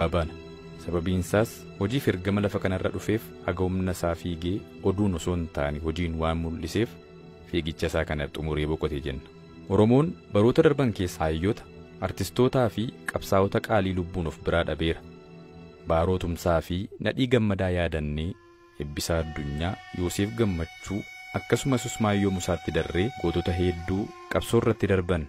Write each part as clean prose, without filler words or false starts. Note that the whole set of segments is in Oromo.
Baana. Sababiin isaas hojiif ergama lafa kanarra dhufeef haga humna isaa fiigee oduun osoo hin taane hojiin waan mul'iseef fiigicha isaa kana xumuree boqote jenna. Oromoon baroota darban keessa hayyoota, artistootaa fi qabsaa'ota qaalii lubbuun of biraa dhabeera. Baaroo Tumsaa fi Nadhii Gammadaa yaadannee Eebbisaa Addunyaa, Yoosef Gammachuu akkasumas Usmaayyoo Musaatti darree gootota hedduu qabsoo irratti darban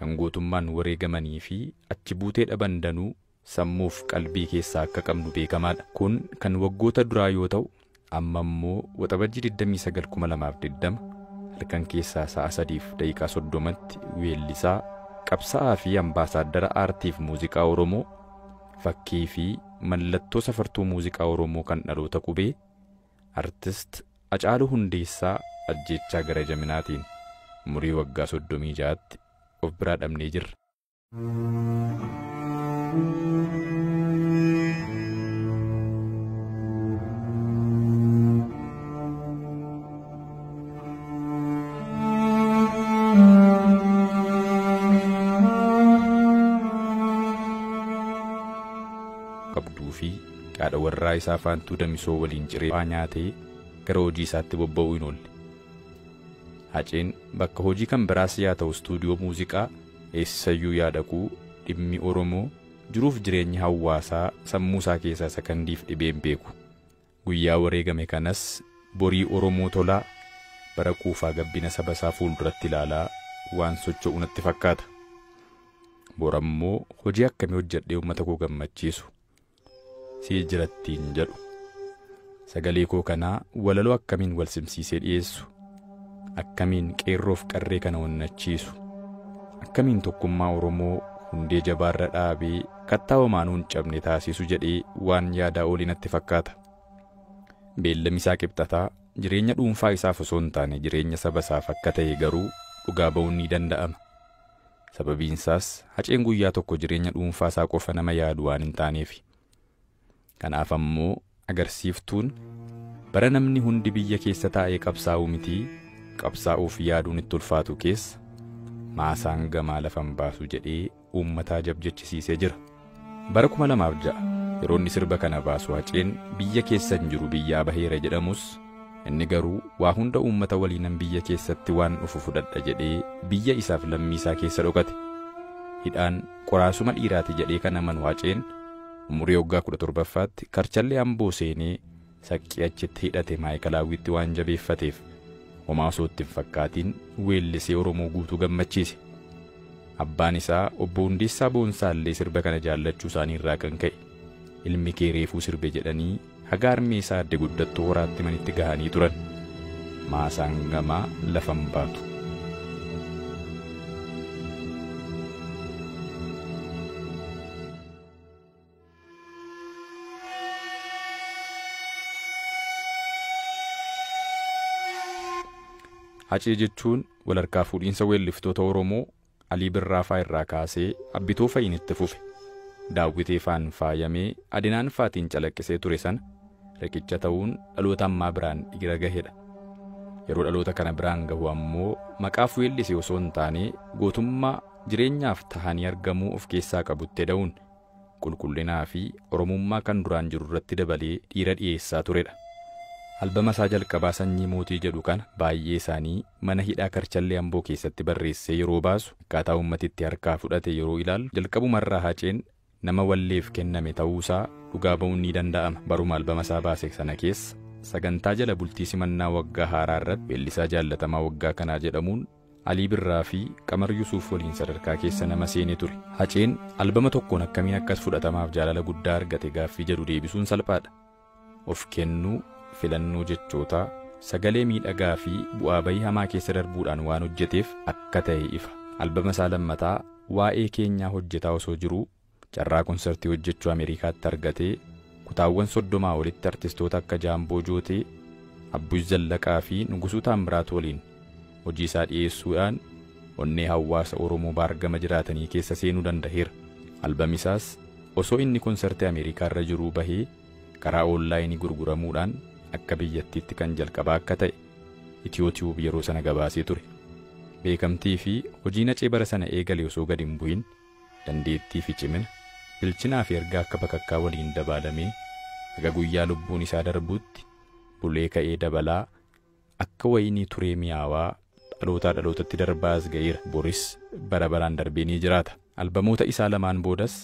kan gootummaan wareegamanii fi achi buutee dhaban danuu sammuuf qalbii keessaa akka qabnu beekamaadha. Kun kan waggoota duraa yoo ta'u, amma immoo Waxabajjii 29,2020 halkan keessaa sa'a 3:30tti weellisaa, qabsaa'aa fi ambaasaaddara aartiif muuziqaa Oromoo, fakkii fi mallattoo safartuu muuziqaa Oromoo kan dhaloota qubee, artist Hacaaluu Hundeessaa ajjeechaa gara jaminaatiin umurii waggaa 36tti of biraa dhabnee jirra. Qabduu fi haadha warraa isaa Faantuu Damisoo waliin ciree nyaatee gara hojii isaatti bobba'uu hin oolle. Haceen bakka hojii kan biraas yaa ta'u istuudiyoo muuziqaa eessayyuu yaa dhaquu dhimmi Oromoo jiruuf jireenya hawaasaa sammuu isaa keessaa sakandiif dhibeen beeku. Guyyaa wareegame kanas borii Oromoo tolaa bara quufaa gabbina saba isaa fuulduratti ilaalaa waan socho'u natti fakkaata. Borammoo hojii akkamii hojjedhee uummata koo gammachiisu si jirattiin jedhu. Sagalee koo kanaa walaloo akkamiin wal simsiisee dhiyeessu, akkamiin qeerroof qarree kana onnachiisu, akkamiin tokkummaa Oromoo hundee jabaarra dhaabee kattaa homaanuu hin cabne taasisu jedhee waan yaadaa olii natti fakkaata. Beellamni isaa qibxataa jireenya dhuunfaa isaaf osoo hin taane jireenya saba isaaf akka ta'e garuu dhugaa ba'uun ni danda'ama. Sababiin isaas Haceen guyyaa tokko jireenya dhuunfaa isaa qofa nama yaadu waan hin taaneefi. Kanaaf ammoo agarsiiftuun bara namni hundi biyya keessa taa'ee qabsaa'uu mitii qabsaa'uuf yaaduun itti ulfaatu keessa maasaan gamaa lafan baasu jedhee uummataa jabjechisiisee jira. Bara 2006 yeroo inni sirba kana baasu Haceen biyya keessa hin jiru biyyaa baheera jedhamus inni garuu waa hunda uummata waliinan biyya keessatti waan dhufu fudhadha jedhee biyya isaaf lammii isaa keessa dhokate. Hidhaan qoraasuma dhiiraati jedhee kan amanu Haceen umurii waggaa 17ffaatti karchallee Amboo seenee saqqii achitti hidhate maayikalaawwitti waan jabeeffateef homaa osoo itti hin fakkaatiin weellisee Oromoo guutuu gammachiise. Abbaan isaa obbo Hundeessaa Boonsaallee sirba kana jaallachuu isaanii irraa kan ka'e ilmi kee reefuu sirbe jedhanii haga harmee isaa adde guddattuu horaatti manitti gahanii turan. Maasaan gamaa lafan baatu. Hacee jechuun walharkaa fuudhiinsa weelliftoota Oromoo Alii Birraa fa'aa irraa kaasee Abbitoo fa'iin itti fufe. Daawwitee faan faayamee Adinaan faatiin calaqqisee ture sana riqicha ta'uun dhaloota ammaa biraan dhiira gahedha. Yeroo dhaloota kana biraan gahu ammoo maqaaf weellise osoo hin taane gootummaa jireenyaaf tahanii argamuu of keessaa qabutti da'uun qulqullinaa fi Oromummaa kan duraan jiru irratti dabalee dhiira dhiyeessaa turedha. Albama isaa jalqabaa Sanyii Mootii jedhu kana baay'ee isaanii mana hidhaa Karchallee Amboo keessatti barreessee yeroo baasu akkaataa uummatitti harkaa fudhate yeroo ilaalu jalqabumarraa Haceen nama walleef kenname ta'uusaa dhugaa ba'uun ni danda'ama. Baruma albama isaa baase sana keessa sagantaa jala bultii simannaa waggaa haaraa irratti weellisaa jaallatamaa waggaa kanaa jedhamuun Alii Birraa fi Qamar Yusuuf waliin sadarkaa keessa nama seenee ture. Haceen albama tokkoon akkamiin akkas fudhatamaaf jaalala guddaa argate gaaffii jedhu deebisuun salphaadha. Of kennuu, filannoo jechootaa, sagalee miidhagaa fi bu'aa bayii hamaa keessa darbuudhaan waan hojjeteef akka ta'e ifa. Albama isaa lammataa waa'ee keenyaa hojjetaa osoo jiruu carraa konsartii hojjechuu Ameerikaatti argatee kutaawwan 30 olitti artistoota akka Jaamboo Jootee, Abbush Zallaqaa fi Nugusuu Taamiraat waliin hojii isaa dhiyeessuudhaan onnee hawaasa Oromoo baargama jiraatanii keessa seenuu danda'eera. Albamisaas osoo inni konsartii Ameerikaa irra jiruu bahee karaa oonlaayinii gurguramuudhaan akka biyyattiitti kan jalqabaa akka ta'e Itiyoo Tiyuub yeroo sana gabaasee ture. Beekamtii fi hojii Hacee bara sana eegale osoo gadi hin bu'in dandeettii fi cimina, bilchinaa fi ergaa akka bakakkaa waliin dabaalamee haga guyyaa lubbuun isaa darbutti bulee ka'ee dabalaa akka wayinii turee mi'aawaa dhalootaa dhalootatti darbaa as ga'eera. Boris bara baraan darbee ni jiraata. Albamoota isaa lamaan boodas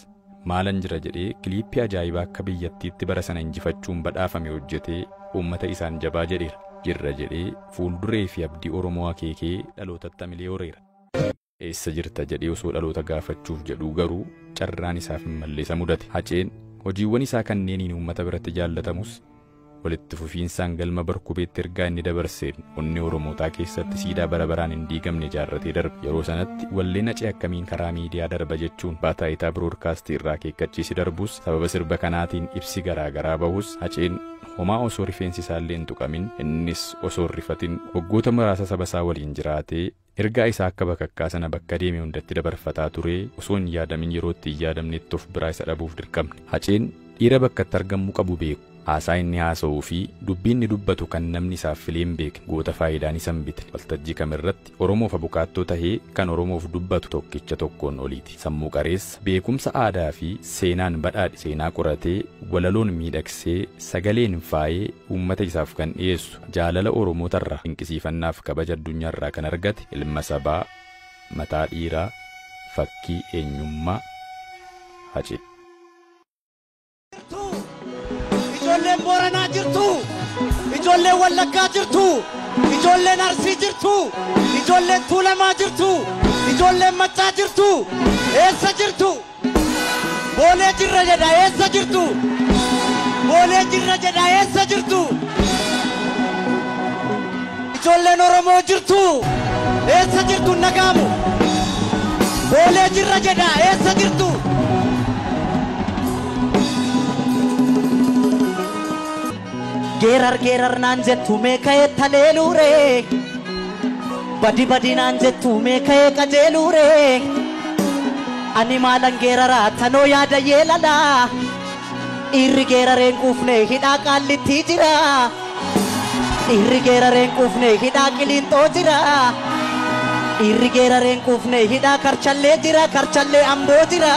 maalan jira jedhee kiliippii ajaa'ibaa akka biyyattiitti bara sana injifachuun badhaafame hojjetee uummata isaan jabaa jedheera. Jirra jedhee fuulduree fi abdii Oromoo akeekee dhalootatti hamilee horeera. Eessa jirta jedhee osoo dhaloota gaafachuuf jedhuu garuu carraan isaaf hin malle isa mudate. Haceen hojiiwwan isaa kanneeniin uummata biratti jaallatamus walitti fufiinsaan galma barkubeetti ergaa inni dabarseen onnee Oromootaa keessatti siidaa bara baraan hin diigamne ijaarratee darbe. Yeroo sanatti walleen Hacee akkamiin karaa miidiyaa darba jechuun Baataayitaa Biroodkaastii irraa akeekkachiisi darbus sababa sirba kanaatiin ibsi garaa garaa bahus Haceen homaa osoo rifeensi isaallee hin tuqamin innis osoo hin rifatin waggoota muraasa saba isaa waliin jiraatee ergaa isaa akka bakakkaa sana bakka deeme hundatti dabarfataa turee osoo hin yaadamin yeroo itti hin yaadamnetti of biraa isa dhabuuf dirqamne. Haceen dhiira bakka itti argamuu qabu beeku. Haasaa inni haasa'uu fi dubbii inni dubbatu kan namni isaaf filee hin beekne goota faayidaan isa hin bitne waltajjii kamirratti Oromoof abukaattoo tahee kan Oromoof dubbatu tokkicha tokkoon oliiti. Sammuu qareessa beekumsa aadaa fi seenaan badhaadhe seenaa qoratee walaloon miidhagsee sagaleen faayee uummata isaaf kan dhiyeessu jaalala Oromootarraa dinqisiifannaaf kabaja addunyaarraa kan argate ilma sabaa mataa dhiiraa fakkii eenyummaa Hacee. Ijoolleen Booranaa jirtu, ijoolleen Wallaggaa jirtu, ijoolleen Arsii jirtu, ijoolleen Tuulamaa jirtu, ijoolleen Maccaa jirtu, eessa jirtu? Boolee jirra jedha eessa jirtu? Boolee jirra jedha eessa jirtu? Ijoolleen Oromoo jirtu, eessa jirtu nagaamu? Boolee jirra jedha eessa jirtu? Geerar geerar naan jettu mee ka'ee taleeluure badi badi naan jettu mee ka'ee qajeeluure ani maalan geeraraa tanoo yaada yeelalaa dhiirri geerareen quufne hidhaa qaallittii jira dhiirri geerareen quufne hidhaa qiliinxoo jira dhiirri geerareen quufne hidhaa karchallee jira karchallee amboo jira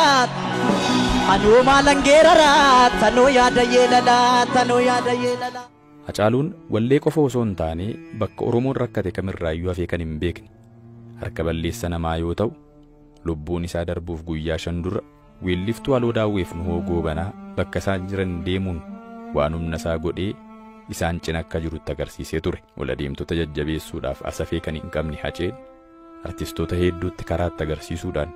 anoo maalan geeraraa tanoo yaada yeelalaa tanoo yaada yeelalaa. Hacaaluun wallee qofa osoo hin taane bakka Oromoon rakkate kamirraayyuu hafee kan hin beekne harka balleessa namaa yoo ta'u lubbuun isaa darbuuf guyyaa 5 dura weelliftuu Aloo Daawweef Nuhoo Goobanaa bakka isaan jiran deemuun waan humna isaa godhee isaan cina akka jirutti agarsiisee ture. Wal adeemtota jajjabeessuudhaaf asafee kan hin qabne Haceen artistoota hedduutti karaatti agarsiisuudhaan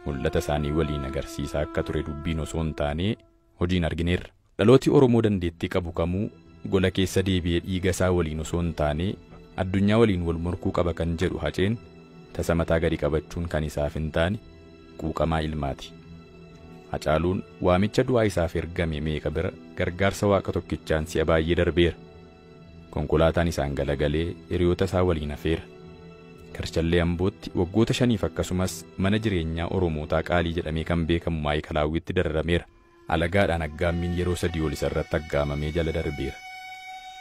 mul'ata isaanii waliin agarsiisaa akka ture dubbiin osoo hin taane hojiin argineerra. Dhalooti Oromoo dandeettii qabu kamuu gola keessa deebi'ee dhiiga isaa waliin osoo hin taane addunyaa waliin wal morkuu qaba kan jedhu Haceen tasa mataa gadi qabachuun kan isaaf hin taane quuqamaa ilmaati. Hacaaluun waamicha du'aa isaaf ergame meeqa bira gargaarsa waaqa tokkichaan si'a baay'ee darbeera. Konkolaataan isaan galagalee hiriyoota isaa waliin hafeera. Karchallee Ambootti waggoota 5 akkasumas mana jireenyaa Oromootaa qaalii jedhamee kan beekamu Maayikalaawwitti dararameera. Alagaadhaan aggaammiin yeroo 3 ol isarratti aggaamamee jala darbeera.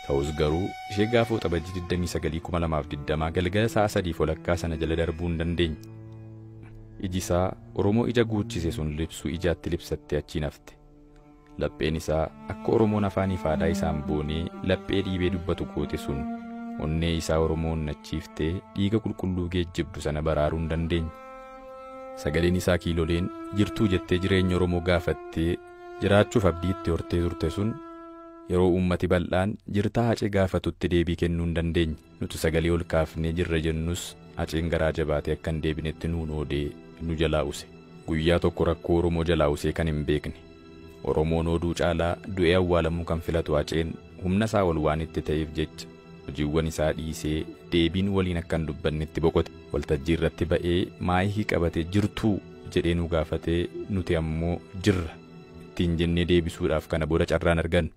Ta'us garuu ishee gaafa Waxabajjii 29 2020 galgala sa'a 3:30 sana jala darbuu hin dandeenye. Iji isaa Oromoo ija guuchise sun libsuu ijaatti libsattee achiin hafte. Lapheen isaa akka Oromoon afaanii fi aadaa isaan boonee laphee dhiibee dubbatu goote sun onnee isaa Oromoon nachiiftee dhiiga qulqulluu geejjibdu sana baraaruu hin dandeenye. Sagaleen isaa kiiloleen jirtuu jettee jireenya Oromoo gaafattee jiraachuuf abdii itti hortee turte sun yeroo uummati bal'aan jirtaa Hacee gaafatutti deebii kennuu hin dandeenye. Nuti sagalee ol kaafnee jirra jennus Haceen garaa jabaatee akka hin deebinetti nuun oodee nu jalaa use. Guyyaa tokko rakkoo Oromoo jalaa usee kan hin beekne. Oromoon oduu caalaa du'ee awwaalamuu kan filatu Haceen humna isaa ol waan itti ta'eef jecha hojiiwwan isaa dhiisee deebiin waliin akka hin dubbannetti boqote. Waltajjii irratti ba'ee maayikii qabatee jirtuu jedhee nu gaafatee nuti ammoo jirra ittiin jennee deebisuudhaaf kana booda carraan argannu.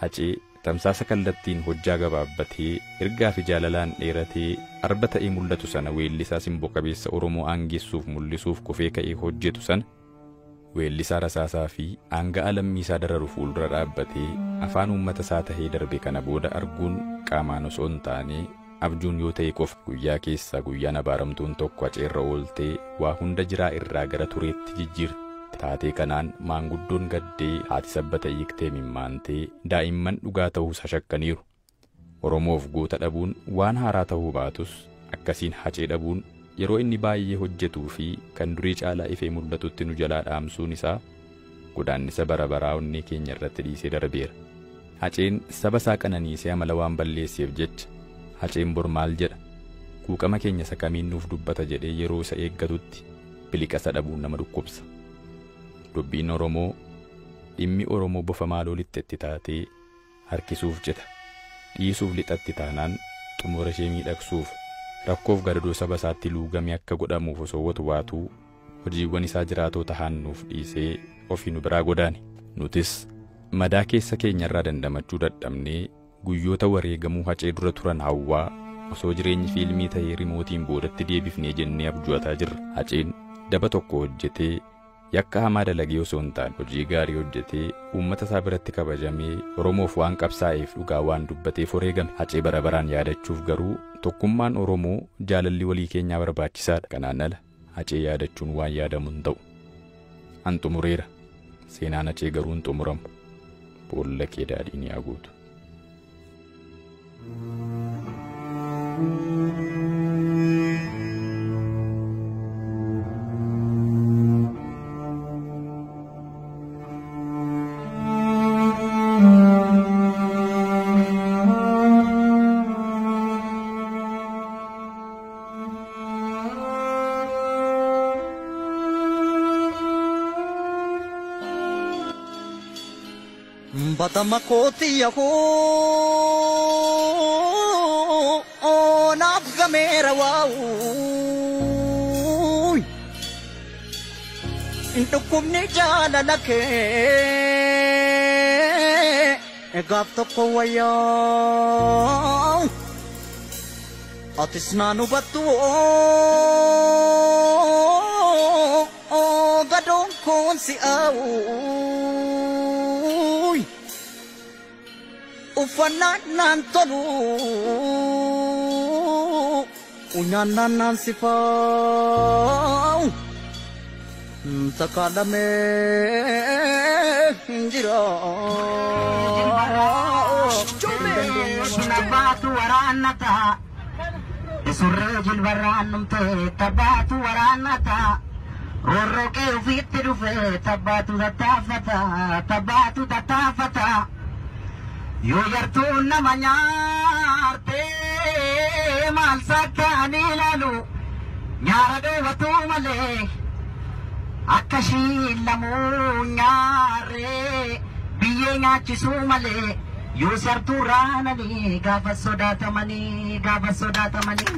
Hacee tamsaasa kallattiin hojjaa gabaabbatee ergaa fi jaalalaan dheeratee arba ta'ee mul'atu sana weellisaa simboo qabeessa Oromoo aangessuuf mul'isuuf kufee ka'ee hojjetu sana weellisaa rasaasaa fi aanga'a lammiisaa dararu fuuldura dhaabbatee afaan uummata isaa tahee darbe kana booda arguun qaamaan osoo hin taane abjuun yoo ta'e qofa guyyaa keessaa guyyaan abaaramtuun tokko Haceerra ooltee waa hunda jiraa irraa gara tureetti jijjiirte. Taatee kanaan maanguddoon gaddee haati sabbata hiiktee mimmaantee daa'imman dhugaa ta'uusaa shakkaniiru. Oromoof goota dhabuun waan haaraa ta'uu baatus akkasiin Hacee dhabuun yeroo inni baay'ee hojjetuu fi kan durii caalaa ifee mul'atutti nu jalaa dhaamsuun isaa godaannisa bara baraa onnee keenya irratti dhiisee darbeera. Haceen saba isaa qananiisee amala waan balleesseef jecha Haceen bor maal jedha? Quuqama keenya isa kamiin nuuf dubbata jedhee yeroo isa eeggatutti biliqasa dhabuun nama dhukkubsa. Dubbiin Oromoo dhimmi Oromoo bofa maaloo lixxetti taatee harkisuuf cita. Dhiisuuf lixatti taanaan xumura ishee miidhagsuuf rakkoof gadadoo saba isaatti luugamee akka godhamuuf osoo watwaatuu hojiiwwan isaa jiraatoo tahan nuuf dhiisee ofii nu biraa godaane. Nutis madaa keessa keenyarraa dandamachuu dadhabnee guyyoota wareegamuu Hacee dura turan hawwaa osoo jireenyi fiilmii ta'ee rimootiin boodatti deebifnee jennee abju'ataa jirra. Haceen daba tokko hojjetee yakka hamaa dalagee osoo hin taane hojii gaarii hojjetee uummata isaa biratti kabajamee Oromoof waan qabsaa'eef dhugaa waan dubbateef wareegame. Hacee bara baraan yaadachuuf garuu tokkummaan Oromoo jaalalli walii keenyaa barbaachisaadha. Kanaan ala Hacee yaadachuun waan yaadamu hin ta'u. An xumureera. Seenaan Hacee garuu hin xumuramu. Boolla kee daadhiin yaa guutu. Badama kooti yahoo naaf gameera waa'uun dhukkubni jaalala kee gaaf tokko wayyaa atis naan hubattu gadoon koon si'aa'u. Uffannaan naan tolu nyaannaan naan sifaa'u takaalamee hin jira. Jilbaatu waraannata surree jilbarraan dhumte tabbaatu waraannata rorroqee ofiitti dhufe tabbaatu tattaafata tabbaatu tattaafata. Yoo yartuun nama nyaarte maal sakkaan ilaalu nyaara dhoowwatu malee akka ishiin lamuu nyaarree biyyee nyaachisuu malee yoo sartuu raananii gaafa sodaatamanii gaafa sodaatamanii.